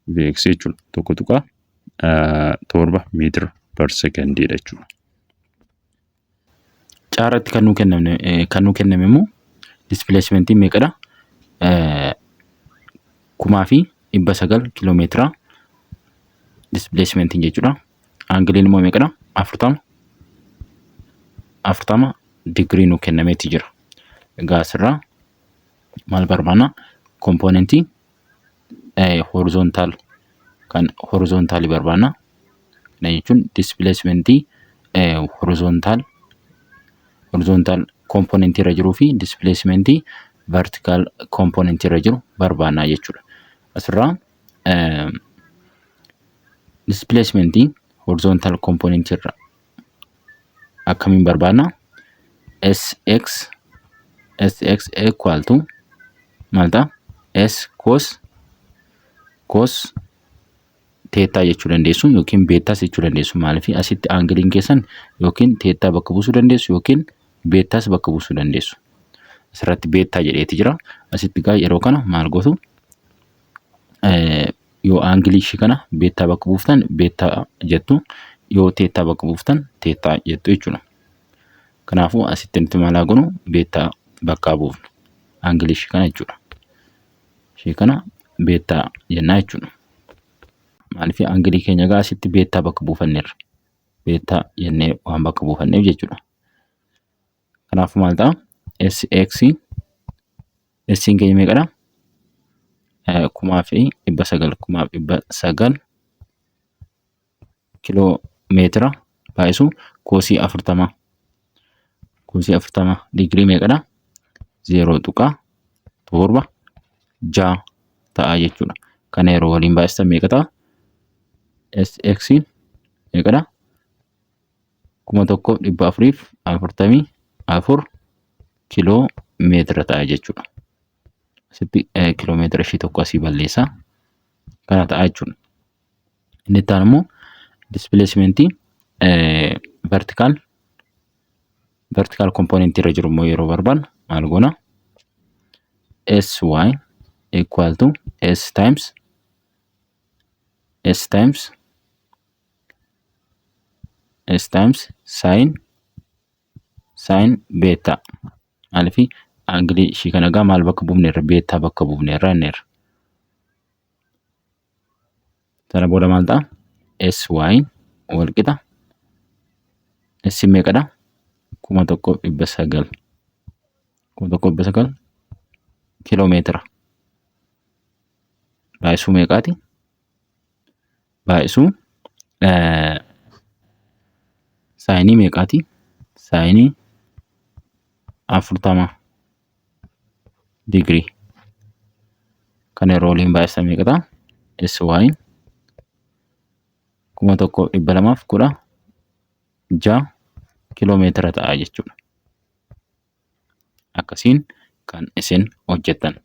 Vx jechuudha. 1.7 meter per secondiidha jechuudha. Caaratti kan nuu kenname immoo displacementiin meeqadha? 1900 kiiloomeetira displacementiin jechuudha. Angleiin immoo meeqadha? 40 digirii nuu kennameeti jira. Egaa asirraa maal barbaanna? Componentii horizontal, kan horizontalii barbaanna. Kana jechuun displacementii horizontal component irra jiruu fi displacement vertical component irra jiru barbaannaa jechuudha. Asirraa displacement horizontal component irra akkamiin barbaanna? Sx equal to maal ta'a? S cos theta jechuu dandeessu yookiin betas jechuu dandeessu. Maaliif asitti angleiin keessan yookiin theta bakka buusuu dandeessu yookiin betas bakka buusuu dandeessu. Asirratti beta jedheeti jira. Asitti gaa yeroo kana maal gootu? Yoo angle ishii kana beta bakka buuftan beta jettu, yoo theta bakka buuftan theta jettu jechuudha. Kanaafuu asitti nuti maal haa goonu? Beta bakka buufnu angle ishii kana jechuudha. Ishii kana beta jennaa jechuudha. Maaliif angle keenya gaa asitti beta bakka buufanneerra. Beta jennee waan bakka buufanneef jechuudha. Kanaafuu maal ta'a? SX, S'n keenya meeqadha? 1900, 1900 kiloo meetira baay'isu cos 40, cos 40 digirii meeqadha? 0.76 ta'a jechuudha. Kana yeroo waliin baay'istan meeqa ta'a? SX meeqadha? 1444 kiloo meetira ta'a jechuudha. Asitti kiloo meetira ishii tokko asii balleessaa. Kana ta'a jechuudha. Inni itti aanu immoo displacement vertical component irra jiru immoo yeroo barbaannu maal goona? SY equal to S times sin beta. Maaliif angle ishii kana egaa maal bakka buufneerra? Beta bakka buufneerra jenneerra. Sana booda maal ta'a? SY wal qixa S meeqadha? 1900, 1900 kiiloomeetira baay'isuu meeqaati? Baay'isuu sine meeqaati? Sine 40 digirii. Kana yeroo waliin baay'isan meeqa ta'a? SY 1216 kiiloomeetira ta'a jechuudha. Akkasiin kan isin hojjettan.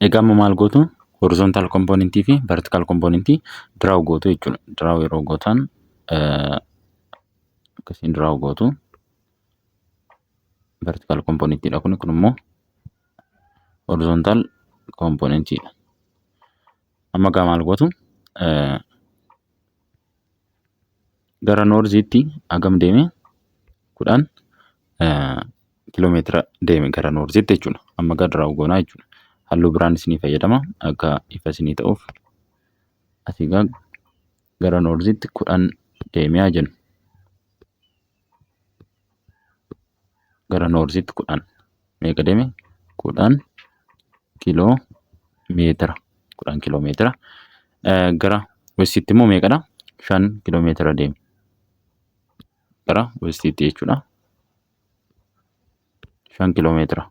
Egaa amma maal gootu? Horizontal componentii fi vertical componentii draw gootu jechuudha. Draw yeroo gootan akkasiin draw gootu. Vertical componentiidha kun immoo horizontal componentiidha. Amma egaa maal gootu? Gara northiitti hagam deeme? 10 kiiloomeetira deeme gara northiitti jechuudha. Amma egaa draw goonaa jechuudha. Halluu biraan isinii fayyadama akka ifa isinii ta'uuf. Asii egaa gara northiitti 10 deemee haa jennu. Gara northiitti 10 meeqa deeme? 10 kiiloo meetira. 10 kiiloo meetira. Gara westiitti immoo meeqadha? 5 kiiloo meetira deeme. Gara westiitti jechuudha. 5 kiiloo meetira.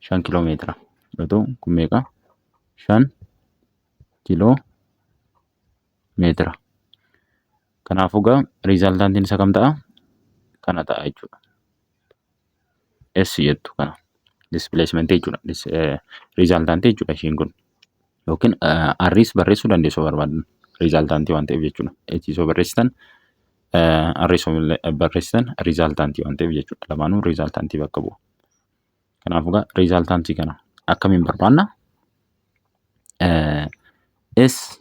5 kiiloo meetira yoo ta'u kun meeqa? 5 kiiloo meetira. Kanaafuu egaa resultantiin isa kam ta'a? Kana ta'a jechuudha. S jettu kana. Displacement jechuudha. Resultant jechuudha ishiin kun. Yookiin R's barreessuu dandeessu yoo barbaadan. Resultant waan ta'eef jechuudha. S yoo barreessitan, R yoo barreessitan resultant waan ta'eef jechuudha. Lamaanuu resultant bakka bu'u. Kanaafuu egaa resultant kana akkamiin barbaanna? S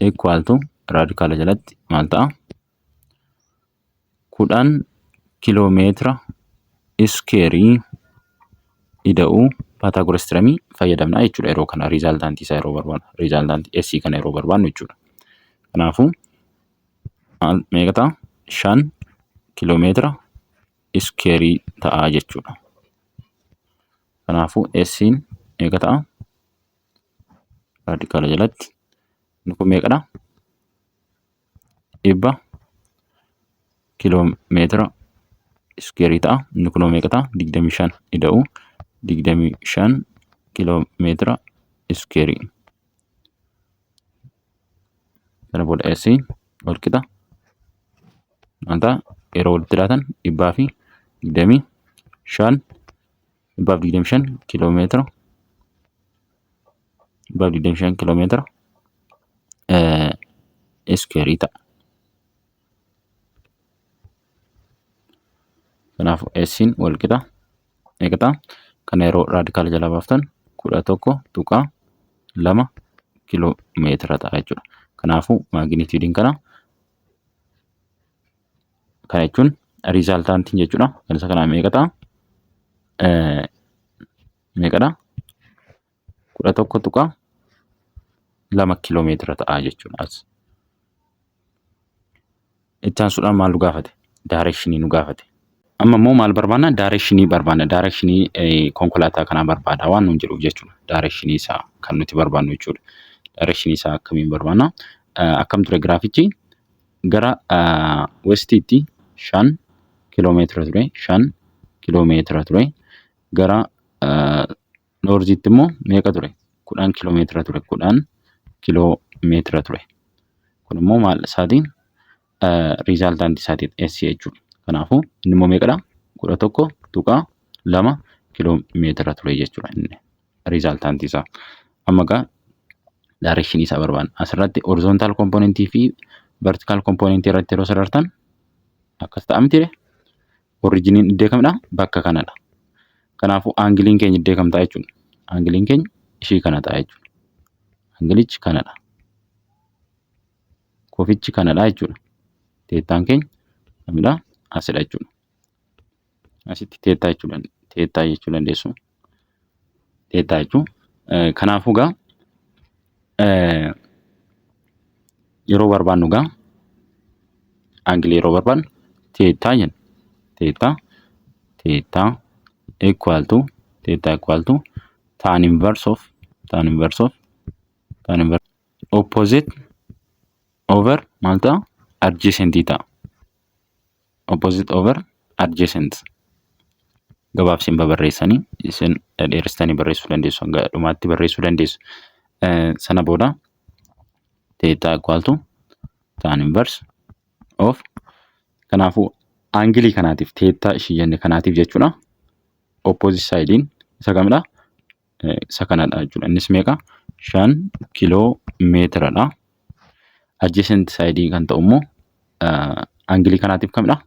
equal to radical jalatti maal ta'a? 10 kiiloomeetira square ida'uu Pythagoras theorem fayyadamna jechuudha yeroo kana resultant isaa yeroo barbaannu, resultant S kana yeroo barbaannu jechuudha. Kanaafuu meeqa ta'a? 5 kiiloomeetira square ta'a jechuudha. Kanaafuu S'n meeqa ta'a? Radical jalatti inni kun meeqadha? 100 kiiloomeetira square ta'a. Inni kunoo meeqa ta'a? 25 ida'uu 25 kiiloomeetira square. Kana booda S wal qixa maal ta'a? Yeroo walitti dhiyaatan 125, 125 kiiloomeetira, 125 kiiloomeetira square ta'a. Kanaafuu S'n wal qixa meeqa ta'a? Kana yeroo raadikaala jalaa baaftan 11.2 kiiloomeetira ta'a jechuudha. Kanaafuu maaginiitiidiin kana, kana jechuun riizaaltaantiin jechuudha. Kan isa kanaa meeqa ta'a? Meeqadha? 11.2 kiiloomeetira ta'a jechuudha. As. Itti aansuudhaan maal nu gaafate? Directionii nu gaafate. Amma immoo maal barbaanna? Directionii barbaanna. Directionii konkolaataa kanaa barbaada waan nuun jedhuuf jechuudha. Directionii isaa kan nuti barbaannu jechuudha. Directionii isaa akkamiin barbaanna? Akkam ture giraafichi? Gara westiitti 5 kiiloomeetira ture. 5 kiiloomeetira ture. Gara northiitti immoo meeqa ture? 10 kiiloomeetira ture. 10 kiiloomeetira ture. Kun immoo maal isaatiin? Resultantii isaatiin S jechuudha. Kanaafuu inni immoo meeqadha? 11.2 kiiloomeetira ture jechuudha inni resultantii isaa. Amma egaa directionii isaa barbaanna. Asirratti horizontal componentii fi vertical componentii irratti yeroo sarartan akkas ta'a miti? Originiin iddoo kamidha? Bakka kanadha. Kanaafuu angleiin keenya iddoo kam ta'a jechuudha? Angleiin keenya ishii kana ta'a jechuudha. Angleichi kanadha. Kofichi kanadha jechuudha. Thetaan keenya kamidha? Asidha jechuudha. Asitti theta jechuu dandeessu. Theta jechuun kanaafuu egaa yeroo barbaannu egaa angle yeroo barbaannu theta jenna. Theta equal to tan inverse opposite over maal ta'a? Adjacent ta'a. Opposite over adjacent. Gabaabsiin babarreessanii isin dheeressitanii barreessuu dandeessu. Hanga dhumaatti barreessuu dandeessu. Sana booda theta equal to tan inverse of, kanaafuu angle kanaatiif, theta ishii jenne kanaatiif jechuudha. Opposite sidein isa kamidha? Isa kanadha jechuudha. Innis meeqa? 5 kiiloo meetiradha. Adjacent side kan ta'u immoo angle kanaatiif kamidha?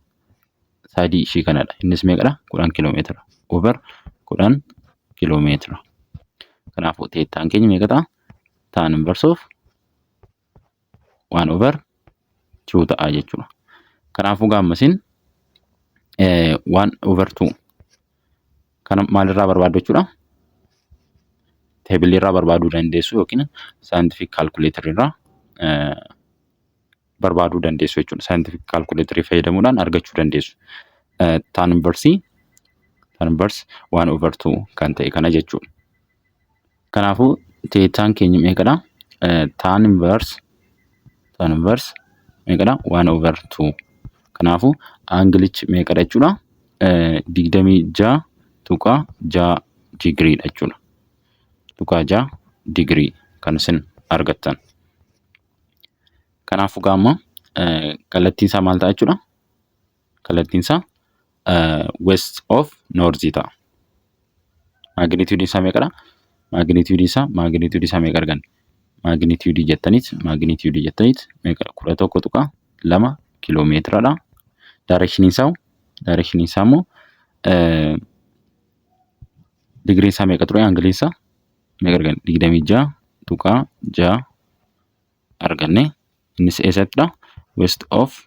Side ishii kanadha. Innis meeqadha? 10 kiiloo meetira. Over 10 kiiloo meetira. Kanaafuu thetaan keenya meeqa ta'a? Tan inverse of 1 over 2 ta'a jechuudha. Kanaafuu gaammasiin 1 over 2 kana maalirraa barbaaddu jechuudha? Table irraa barbaaduu dandeessu yookiin scientific calculator irraa barbaaduu dandeessu jechuudha. Scientific calculator fayyadamuudhaan argachuu dandeessu. Tan inverse 1 over 2 kan ta'e kana jechuudha. Kanaafuu thetaan keenya meeqadha? Tan inverse meeqadha? 1 over 2. Kanaafuu angleichi meeqadha jechuudha? 26.6 digiriidha jechuudha. Tuqaa ja'a digirii kan isin argattan. Kanaafuu gaamma kallattiin isaa maal ta'a jechuudha? Kallattiin isaa west of north ta'a. Magnitudeiin isaa meeqadha? Magnitude isaa meeqa arganna? Magnitude jettaniit meeqadha? 11.2 kiiloomeetiradha. Directioniin isaa immoo digiriin isaa meeqa ture? Angleiin isaa meeqa arganne? 26.6 arganne. Innis eessattidha? West of,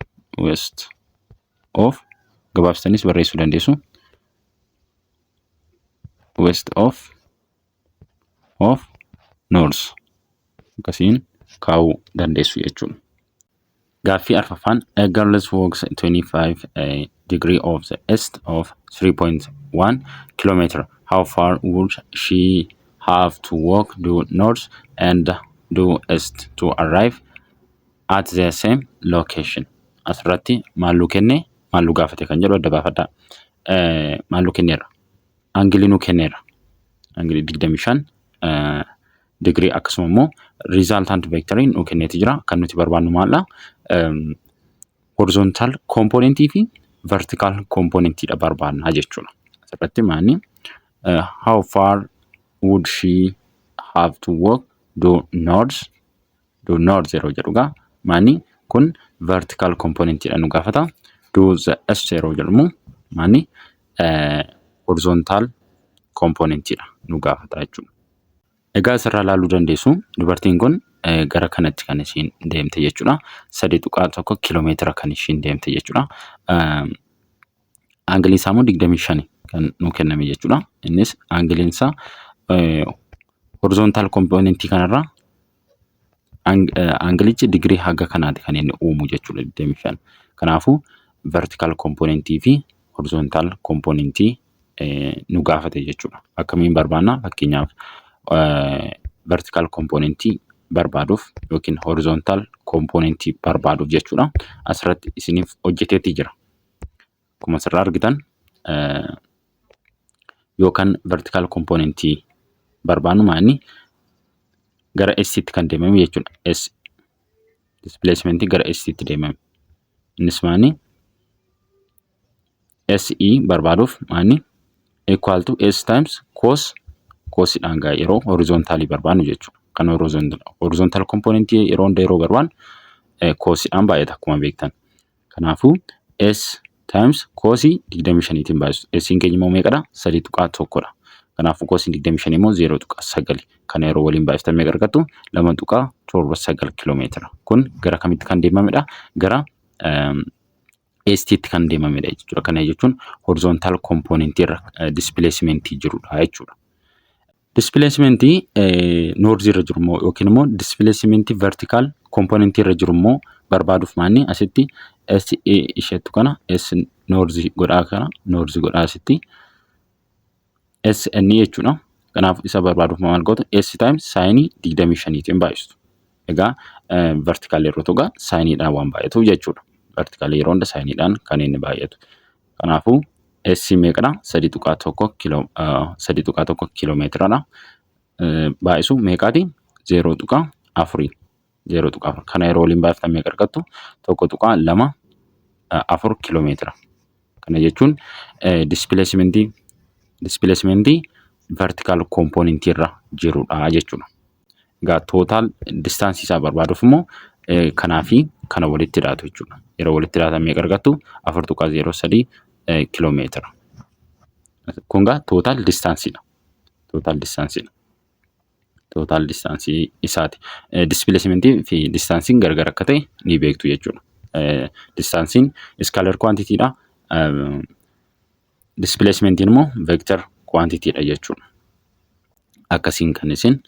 gabaabsitanis barreessuu dandeessu. West of north akkasiin kaa'uu dandeessu jechuudha. Gaaffii arfaffaan: A girl walks 25 a degree of the east of 3.1 kilometer. How far would she have to walk due north and due east to arrive At the same location. Asirratti maal nu kenne, maal nu gaafate kan jedhu adda baafadhaa. Maal nu kenneera? Angleii nu kenneera. Angleii 25 digirii, akkasuma immoo resultant vectoriin nu kenneeti jira. Kan nuti barbaannu maaldha? Horizontal componentii fi vertical componentiidha barbaannaa jechuudha. Asirratti maanni how far would she have to walk due north yeroo jedhu gaa maanni kun vertical componentiidha nu gaafata. Due the east yeroo jedhu immoo maanni horizontal componentiidha nu gaafata jechuudha. Egaa asirraa ilaaluu dandeessu, dubartiin kun gara kanatti kan ishiin deemte jechuudha. 3.1 kiiloomeetira kan ishiin deemte jechuudha. Angleiin isaa immoo 25 kan nu kenname jechuudha. Innis angleiin isaa horizontal componentii kanarraa angleichi digirii haga kanaati kan inni uumu jechuudha, 25. Kanaafuu vertical componentii fi horizontal componentii nu gaafate jechuudha. Akkamiin barbaanna? Fakkeenyaaf, vertical componentii barbaaduuf yookiin horizontal componentii barbaaduuf jechuudha. Asirratti isiniif hojjeteetii jira. Akkuma asirraa argitan, yookaan vertical componentii barbaannu maanni gara S tti kan deemame jechuudha. S displacementii gara S tti deemame. Innis maanni SE barbaaduuf maanni equal to S times cos, cosiidhaan gaa yeroo horizontalii barbaannu jechuudha. Kan horizontal componentii yeroo hunda yeroo barbaannu cosiidhaan baay'ata akkuma beektan. Kanaafuu S times cosii 25tiin baay'isu. S'n keenya immoo meeqadha? 3.1dha. Kanaafuu cosiin 25 immoo 0.9. Kana yeroo waliin baay'iftan meeqa argattu? 2.79 kiiloomeetira. Kun gara kamitti kan deemamedha? Gara eastiitti kan deemamedha jechuudha. Kana jechuun horizontal componentii irra displacementii jirudha jechuudha. Displacementii northii irra jiru immoo yookiin immoo displacementii vertical componentii irra jiru immoo barbaaduuf maanni asitti S isheettu kana S northii godhaa, kana northii godhaa, asitti SN jechuudha. Kanaaf isa barbaaduuf maal gootu? S times sineii 25tiin baay'istu. Egaa vertical yeroo ta'u sineiidhaan waan baay'atuuf jechuudha. Vertical yeroo hunda sineiidhaan kan inni baay'atu. Kanaafuu S meeqadha? 3.1 kiiloomeetiradha. Baay'isu meeqaati? 0.4. 0.4. Kana yeroo waliin baay'iftan meeqa argattu? 1.24 kiiloomeetira. Kana jechuun displacementii vertical componentii irra jirudha jechuudha. Egaa total distanceii isaa barbaaduuf immoo kanaa fi kana walitti hidhaatu jechuudha. Yeroo walitti hidhaatan meeqa argattu? 4.03 kiiloomeetira. Kun egaa total distanceiidha. Total distanceiidha. Total distanceii isaati. Displacementii fi distanceiin gargar akka ta'e ni beektu jechuudha. Distanceiin scalar quantitydha. Displacementiin immoo vector quantitydha jechuudha. Akkasiin kan isin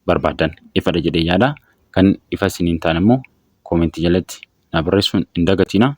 barbaaddan ifadha jedhee yaada. Kan ifa isiniin taane immoo commentii jalatti na barreessuun hin dagatinaa.